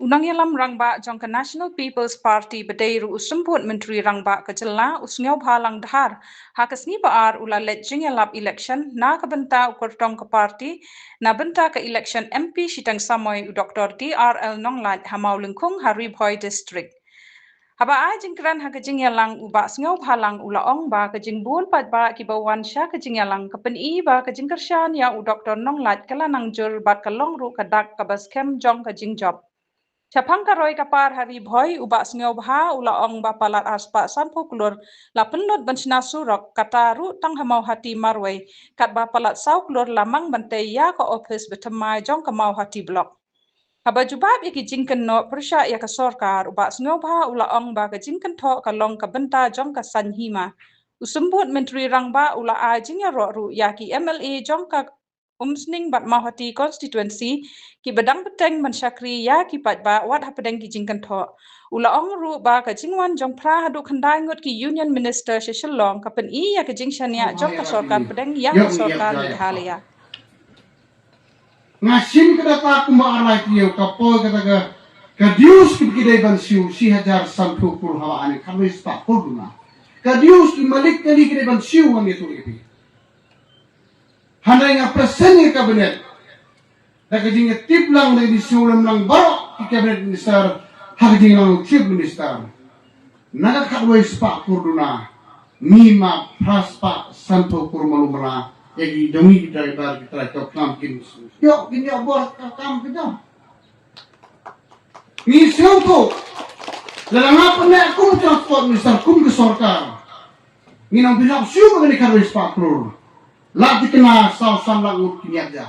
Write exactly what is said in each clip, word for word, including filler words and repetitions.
U nongïalam rangbah jong ka National People's Party ba dei ruh u symbud myntri rangbah ka jylla, u Sniawbhalang Dhar, ha ka sngi Ba-ar u la leit jingïalap election na ka bynta u kyrtong ka party na bynta ka election M P shiteng samoi, u Doctor D R L Nonglait, ha Mawlyngkhung ha Ri Bhoi District. Haba ai jingkren ha ka jingïalang, u Bah Sniawbhalang u la ong ba ka jingbun paidbah kiba wan sha ka jingïalang ka pyni ba ka jingkyrshan ïa u Doctor Nonglait ka la nang jur bad ka long ruh ka dak kaba skhem jong ka jingjop. Shaphang ka roi ka par ha Ri Bhoi, u Bah Sniawbha u la ong ba palat arspah sanphew klur la pynlut ban shna surok, kata ruh tang ha Mawhati marwei, katba palat saw klur la mang ban tei ïa ka ophis ba thymmai jong ka Mawhati Block. Haba jubab ïa ki jingkynnoh pyrshah ïa ka sorkar, u Bah Sniawbha u la ong ba ka jingkynthoh ka long ka bynta jong ka saiñ hima. U symbud myntri rangbah u la ai jingïaroh ruh ïa ki M L A jong ka Umsning bad Mawhati constituency kiba dang bteng ban shakri ïa ki paidbah wat hapdeng ki jingkynthoh. U la ong ruh ba ka jingwan jong phra haduh khyndai ngut ki Union Minister sha Shillong ka pyni ïa ka jingshaniah jong ka sorkar pdeng ïa ka sorkar Meghalaya. Nga shim ka data kumba ar lai taïew, ka poi kata ka, ka dues ki dei ban siew shi hajar sanphew klur, haba ani khatwei spah klur duna. Ka dues ki malik kali ki dei ban siew, ngan ïathuh ïa phi. Hynrei nga present ïa ka cabinet da ka jingïatip lang da ka jingsiew lem lang baroh ki cabinet minister ha ka jingïalang u chief minister. Na ka khatwei spah klur duna, ngi map phra spah sanphew klur malu mala ïa ki jong ngi ki driver, ki trai tok klam, kin ïoh, kin ïoh bor ka kam ka jam. Ngi sngewthuh, lada nga pynleh kum transport minister, kum ka sorkar, ngi nang pynlap shuh ba kane khatwei spah klur. La thikna saw san lak ngut ki niat ja.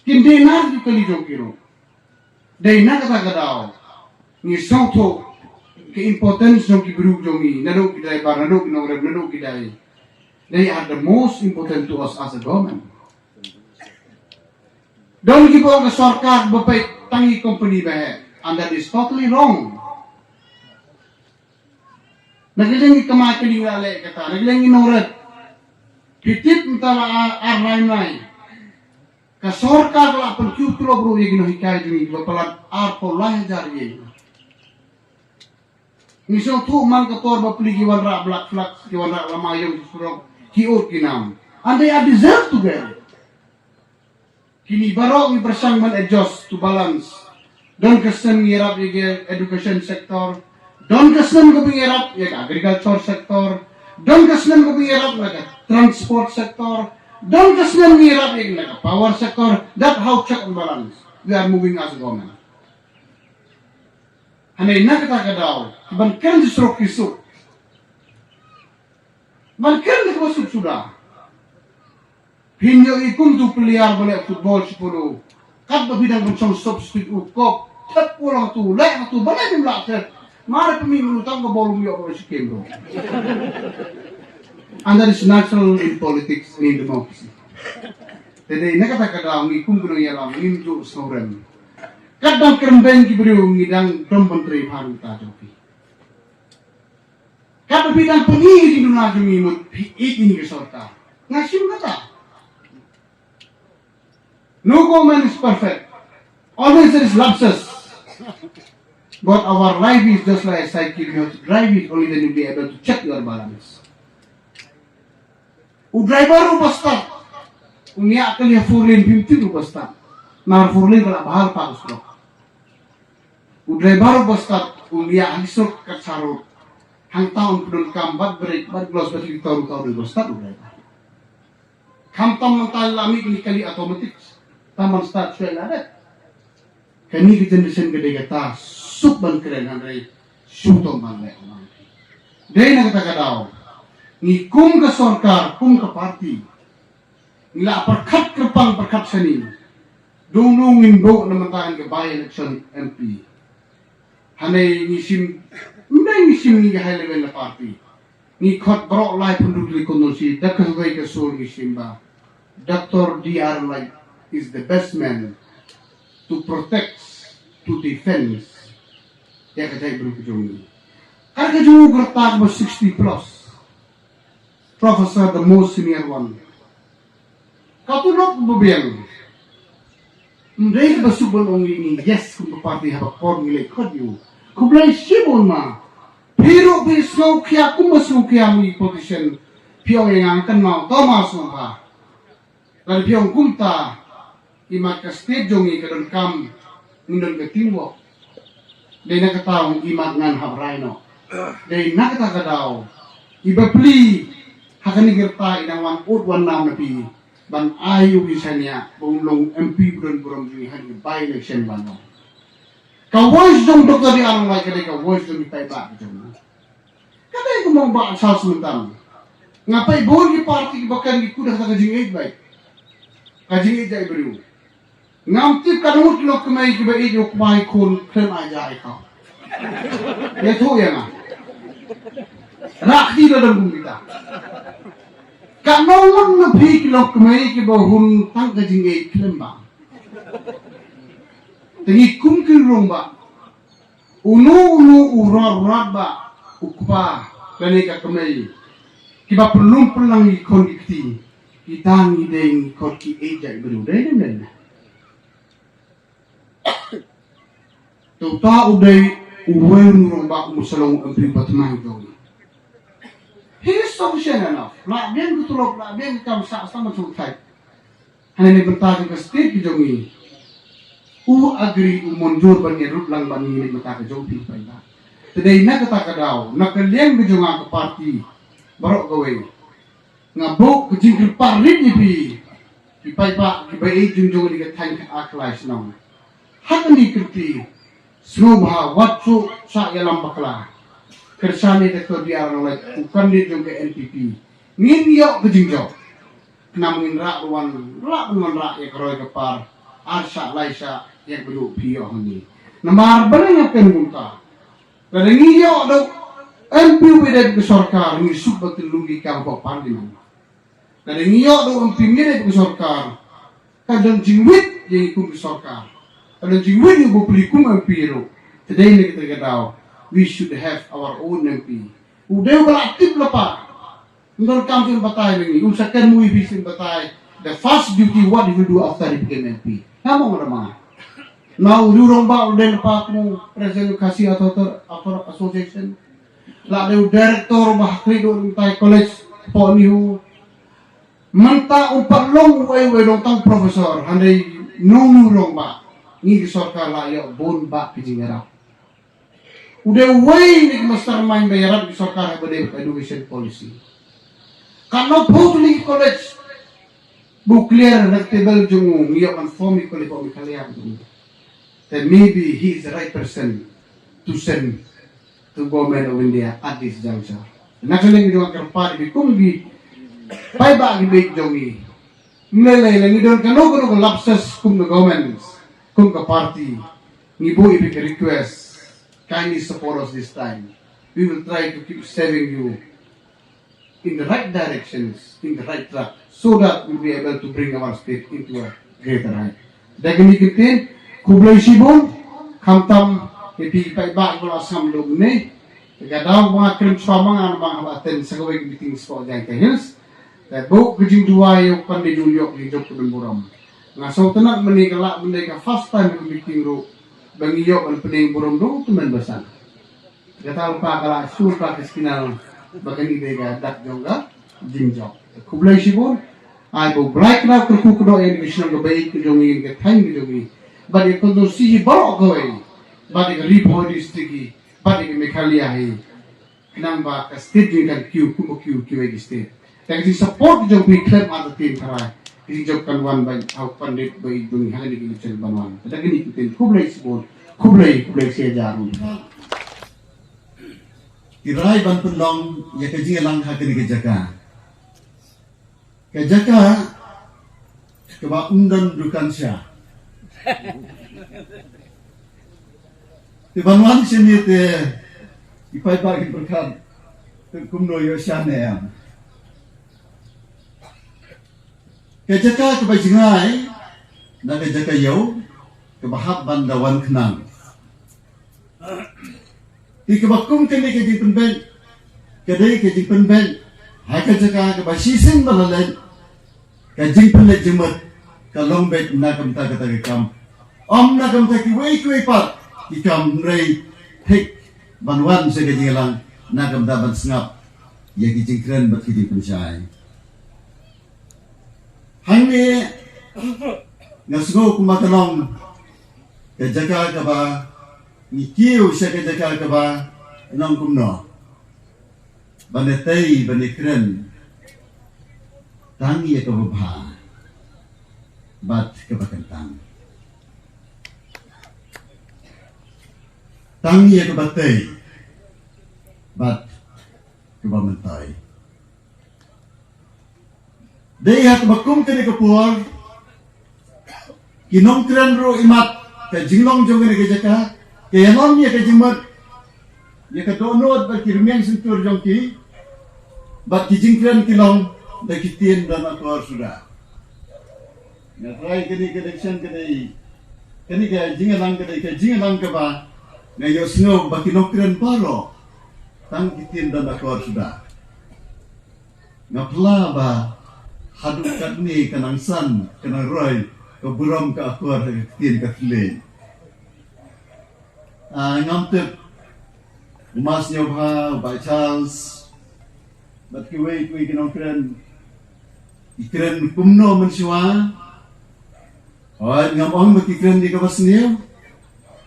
Kin dei na ki kali jong ki ruh. Dei na kata ka daw ngi sngewthuh ka importance jong ki briew jong ngi, naduh ki driver, naduh ki nongrep, naduh ki dei. They are the most important to us as a government. Don kiba ong ka sorkar ba peit tang ïa ki company ba heh, and that is totally wrong. Na ka liang ki kamai kali nga leh kata, na ka liang ki nongrep. Phi tip mynta la ar lai nai, ka sorkar ka la pynkiew tulop ruh ïa ki nonghikai jong ngi kiba palat arphew lai hajar ïing. Ngi sngewthuh man ka por ba pli ki wanrah black flag, ki wanrah lama ïong ki surok, ki ud ki nam. And they are deserve to get it. Kine baroh ngi pyrshang ban adjust to balance. Don ka snem ngi ïarap ïa ka education sector, don ka snem ka ba ngi ïarap ïa ka agriculture sector, don ka snem ka ba ngi ïarap ïa ka transport sector, don ka snem ngi ïarap ïa ka power sector. That how check and balance we are moving as a government. Hynrei na kata ka daw, ban kren suk ki suk, ban kren da kaba suk suda. Phin ïohi kum tu player ba leh football shi polo, katba phi dang ban shong substitute u kop, thep u lang tu, leh tu, ba leh bym lah thep. Mare pynmih mynta ka bol um ïoh ba shi kem bro. And that is natural in politics and in democracy. Te dei na kata ka daw ngi kum ki nongïalam ngim ju sngewrem. Kat dang kren beiñ ki briew ngi dang dom ban trei bha na ka bynta jong phi. Katba phi dang pyni ïa ki jingduna jong ngi mut phi ïeit ïa ngi ka sorkar. Nga shim kata. No government is perfect. Always there is lapses. But our life is just like a cycle. You have to drive it, only then you'll be able to check your balance. U driver uba stad u ngiah kali ha four lane, phim tip uba stad. Namar four lane ka la bha lypa ka surok. U driver uba stad u ngiah ha ki surok ka charot. Hangta un pyndonkam bad brake bad gloves bad reflector, uta u dei uba stad u driver. Khamtam mynta la mih kine kali automatic, tang ban start shuwa la dep. Kane ka generation ka dei kata, suk ban kren, hynrei shu tom ban leh. Dei na kata ka daw ngi kum ka sorkar, kum ka party, ngi la pyrkhat kyrpang pyrkhat shane. Dungnu ngin buh na mynta ka by election M P. Hynrei ngi shim, ym dei ngi shim ngi ka high level na party. Ngi khot baroh laiphew hynriew tylli ki constituency, da kawei ka sur ngi shim ba Doctor D R Nonglait is the best man to protect, to defend ïa ka jaitbynriew ka jong ngi. Ka jong u ka rta kaba sixty plus. Professor, the most senior one. Ka tulop ba biang. Ym dei kaba suk ban ong ïa ngi yes kum ka party haba por ngi leit khot ïa u. Khublei shibun ma. Phi ruh phi sngewkhia kumba sngewkhia ngi politician. Phi ong ïa nga kan mau to ma sngewbha. Lada phi ong kumta, imat ka state jong ngi ka donkam, ngin don ka teamwork. Dei na kata ong imat ngan hap rai noh. Dei na kata ka daw, i bapli ha kane ka rta i dang wan ud wan nam na phi ban ai u i shaniah ba un long M P ba don burom jong ngi ha kane ka by election ban long. Ka voice jong Doctor D R Lalaicha ka dei ka voice jong i paidbah ka jong ngi. Ka dei kumba ong Bah Charles Mengtam. Nga peit bun ki party kiba kren ki kut ha ka jingïeit beit. Ka jingïeit jait briew. Ngam tip katno ngut ki longkmie kiba ïeit ïa u kpa i khun khlem ai ja ai khaw. Ïathuh ïa nga. Rah kti da dang kum kita. Katno ngut na phi ki longkmie kiba hun tang ka jingïeit khlem bang. Te ngi kum ki rangbah. Uno uno u rat u rat bah, u kpa lane ka kmie kiba pynlum pynlang ïa ki khun ki kti, kita ngi dei ngi khot ki ïeit jait briew, dei ne em dei? To uta u dei uwei u rangbah u mut sa long u M P ba thymmai jong ngi. He is sufficient enough. La biang ka tulop, la biang ka kam sah sah ban sngewthuh. Hangne na bynta jong ka state ka jong ngi. U agree, u mynjur ban ïa lut lang bad ngi na bynta ka jong phi paidbah. Te dei na kata ka daw, na ka liang ka jong nga ka party baroh kawei, nga buh ka jingkyrpad rit ïa phi, ki paidbah kiba ïeit jong jong ngi ka thaiñ ka Khlai Shnong. Ha kane ka kti, sngewbha wat shu shah ïalam bakla. Kyrshan ïa Doctor D R Lalaicha, u candidate jong ka N P P. Ngin ïoh ka jingjop. Khnang ngin rah wan, rah wan rah ïa ka roi ka par. Ar shah lai shah ïa ka duh phi ïoh hangne. Namar balei nga kren kumta? Lada ngi ïoh da u M P uba ïadei bad ka sorkar, ngi suk ban tylli ki kam hapoh parliament. Lada ngi ïoh da u M P uba ïadei bad ka sorkar, ka don jingwit ïa ngi kum ka sorkar. Ka don jingwit ïa u bapli kum M P ruh. Te dei na kata ka daw, we should have our own M P. U dei uba la tip lypa. Ym donkam shuh ban batai ïa ngi, um sa kynmaw ïa phi shuh ban batai the first duty what he will do after he became M P. Nga ong da ma nga. Na u rangbah u dei lypa kum u president Khasi Author, Author Association. La dei u director ba ha khlieh u Ri Lum Thaiñ College hapoh NEHU. Mynta um pat long uei uei, long tang professor, hynrei nongïalam ba ngi ki sorkar la ïoh bun bah ki jingïarap. U dei uwei na ki mastermind ba ïarap ki sorkar haba dei education policy. Katno phew tylli ki college ba u clear na table jong u, ngi ïoh ban form ïa ki college hapoh Meghalaya ba jong u. Then maybe he is the right person to send to Government of India at this juncture. Na ka liang jong nga kyrpad ïa phi kum ki paidbah kiba ïeit jong ngi. Ym lei lei lada ngi don kano kano ka lapses kum ka government, kum ka party, ngi buh ïa phi ka request, kindly support us this time. We will try to keep serving you in the right directions, in the right track, so that we'll be able to bring our state into a greater height. Da kine ki ktien, khublei shibun, khamtam ïa phi paidbah ba la sngap ïa kane ka daw ba nga kren shuwa ma nga, namar nga hap attend sa kawei ka meeting sha Jaintia Hills. Te buh ka jingduwai ïa u candidate un ïoh ka jingjop ka don burom. Nga sngewtynnat mynne ka lah ban dei ka first time ka meeting ruh ba ngi ïoh ban pyndem burom da u tymmen basan. Kata lypa ka la shu lypa ka signal ba kane dei ka dak jong ka jingjop. Khublei shibun. Ai ba U Blai kyrkhu kyrdoh ïa ka shnong kaba ïeit ka jong ngi, ka thaiñ ka jong ngi, bad ïa ka constituency hi baroh kawei, bad ïa ka Ri Bhoi district hi, bad ïa ka Meghalaya hi. Khnang ba ka state jong ngi kan kiew kum ba kiew kiwei ki state. Da ka jingsupport jong phi khlem artatien tharai ka jingjop kan wan beit ha u pandit ba ïeit jong ngi ha kane ka election ban wan. Da kine ki ktien, khublei shibun, khublei, khublei shi hajar. Ki rai ban pynlong ïa ka jingïalang ha kane ka jaka. Ka jaka kaba ym don dukan sha. Te ban wan shane te i paidbah kin pyrkhat te kumno ïoh sha ne em. Ka jaka kaba jngai na ka jaka ïew kaba hap ban da wan khnang. Te kaba kum kane ka jingpynbeit ka dei ka jingpynbeit ha ka jaka kaba shisien ba la leit. Ka jingpynleit jingmut ka long beit na ka bynta kata ka kam. Ym na ka bynta kiwei kiwei pat ki kam, hynrei thik ban wan sha ka jingïalang na ka bynta ban sngap ïa ki jingkren bad ki jingpynshai. Hangne nga sngew kumba ka long ka jaka kaba ngi kiew sha ka jaka kaba nang kumno. Ban ïatei, ban ïakren tang ïa kaba bha bad kaba kyntang. Tang ïa kaba tei bad kaba myntoi. Dei ha kaba kum kane ka por, ki nongkren ruh imat ka jinglong jong kane ka jaka, ka ïalam ïa ka jingmut, ïa ka dohnud bad ki rmiang shyntur jong ki, bad ki jingkren ki long da ki ktien don akor suda. Nga trai kane ka election ka dei, kane ka jingïalang ka dei ka jingïalang kaba nga ïohsngew ba ki nongkren baroh tang ki ktien don akor suda. Nga pla ba haduh katne ka nang san, ka nang roi, ka burom, ka akor ha ka ktien ka thylliej. Ah, ngam tip u Ma Sniawbha, u Bah Charles bad kiwei kiwei ki nongkren ki kren kumno mynshuwa. Hooid, ngam ong ba ki kren ïa kaba sniew,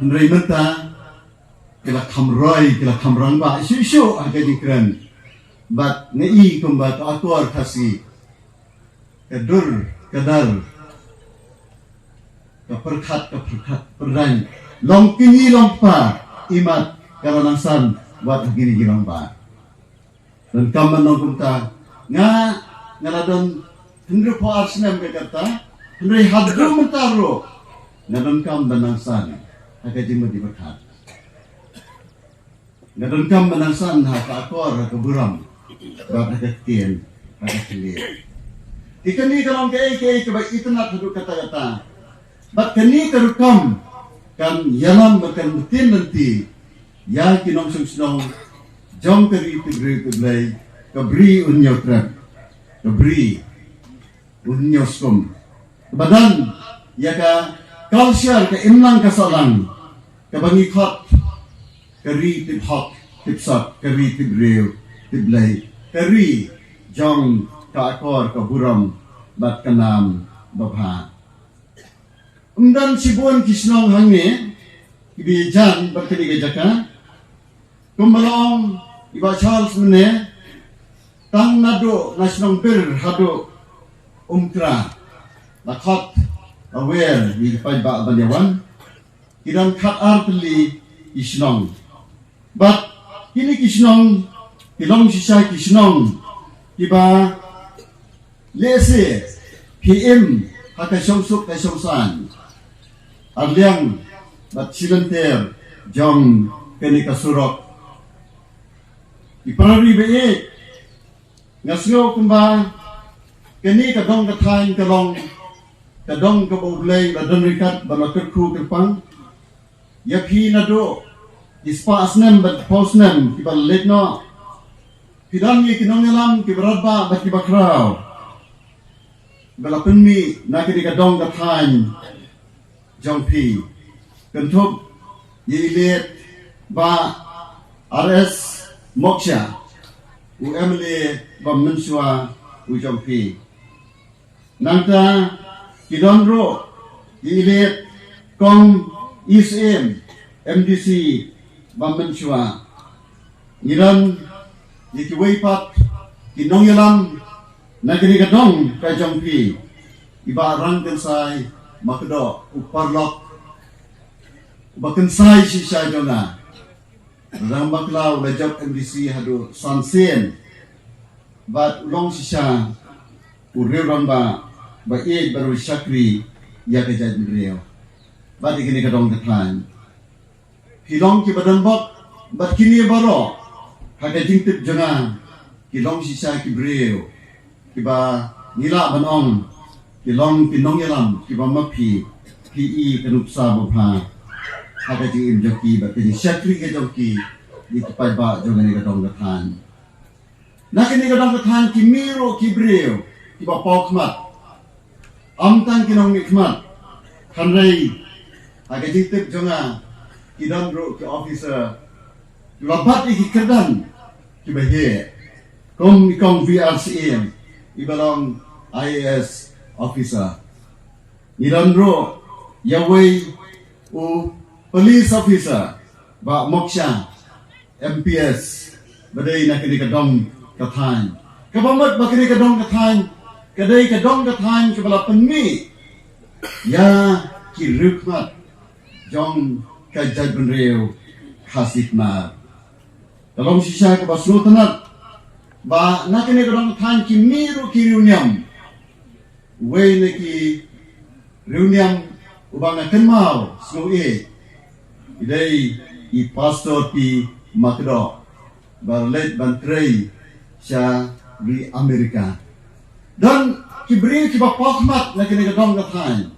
hynrei mynta ki la kham roi, ki la kham rangbah shuh shuh ha ka jingkren. Bad nga i kumba ka akor Khasi, ka dur, ka dar, ka pyrkhat, ka pyrkhat, pyrdaiñ, long kñi long kpa, imat ka la nang san wat ha kine ki rangbah. Donkam ban long kumta. Nga, nga la don hynriewphew ar snem ka kata, hynrei haduh mynta ruh nga donkam ban nang san ha ka jingmut jingpyrkhat. Nga donkam ban nang san ha ka akor, ha ka burom, bad ha ka ktien, ha ka thylliej. Ïa kane ka long kaei kaei kaba itynnad haduh katta katta. Bad kane ka rukom kan ïalam bad kan btin lynti ïa ki nongshong shnong jong ka ri tipbriew tipblei, ka Bri U Hynñiewtrep, ka Bri U Hynñiewskum. Kaba don ïa ka culture, ka imlang ka sahlang kaba ngi khot ka ri tiphok tipsok, ka ri tipbriew tipblei, ka ri jong ka akor, ka burom bad ka nam babha. Ym don shibun ki shnong hangne kiba ïajan bad kane ka jaka. Kumba la ong i Bah Charles mynne, tang naduh na shnong Bir haduh Umkra, la khot, la wer ïa ki paidbah ban ïawan. Ki don khatar tylli ki shnong. Bad kine ki shnong ki long shisha ki shnong kiba lehse phi im ha ka shongsuk ka shongsaiñ, arliang bad shilynter jong kane ka surok. Ki para ri ba ïeit, nga sngew kumba kane ka dong ka thaiñ ka long ka dong kaba U Blei u la don ryngkat bad la kyrkhu kyrpang ïa phi naduh ki spah snem bad phew snem kiba la leit noh. Phi don ïa ki nongïalam kiba radbah bad kiba khraw ba la pynmih na kane ka dong ka thaiñ jong phi. Kynthup ïa i late Bah R S Mokshia, u M L A ba mynshuwa u jong phi. Nangta ki don ruh ïa i late Kong Isiem, M D C ba mynshuwa. Ngi don ïa kiwei pat ki nongïalam na kane ka dong ka jong phi, i Bah Rangkynsai Makdoh, u paralok uba kynsai shisha jong nga. Rangbah Khlaw u la jop M D C haduh san sien bad u long shisha u riew rangbah ba ïeit bad u shakri ïa ka jaitbynriew bad ïa kane ka dong ka thaiñ. Phi long kiba donbok bad kine baroh ha ka jingtip jong nga ki long shisha ki briew kiba ngi lah ban ong ki long ki nongïalam kiba ma phi, phi i ka nuksa babha ha ka jingim jong ki bad ka jingshakri ka jong ki ïa ki paidbah jong kane ka dong ka thaiñ. Na kane ka dong ka thaiñ ki mih ruh ki briew kiba paw khmat. Ym tang ki nongmihkhmat, hynrei Ha ka jingtip jong nga, ki don ruh ki officer kiba bat ïa ki kyrdan kiba heh, kum i kong V R Syiem, iba long I A S officer. Ngi don ruh ïa uwei u police officer, Bah Moksha, M P S, ba dei na kane ka dong ka thaiñ. Kaba mut ba kane ka dong ka thaiñ ka dei ka dong ka thaiñ kaba la pynmih ïa ki riewkhmat jong ka jaitbynriew Khasi Khmer. Ka long shisha kaba sngewtynnat ba na kane ka dong ka thaiñ ki mih ruh ki riewniam. Uwei na ki riewniam uba nga kynmaw sngewbha, i dei i Pastor P Makdoh, ba la leit ban trei sha ri Amerika. Don ki briew kiba paw khmat na kane ka dong ka thaiñ.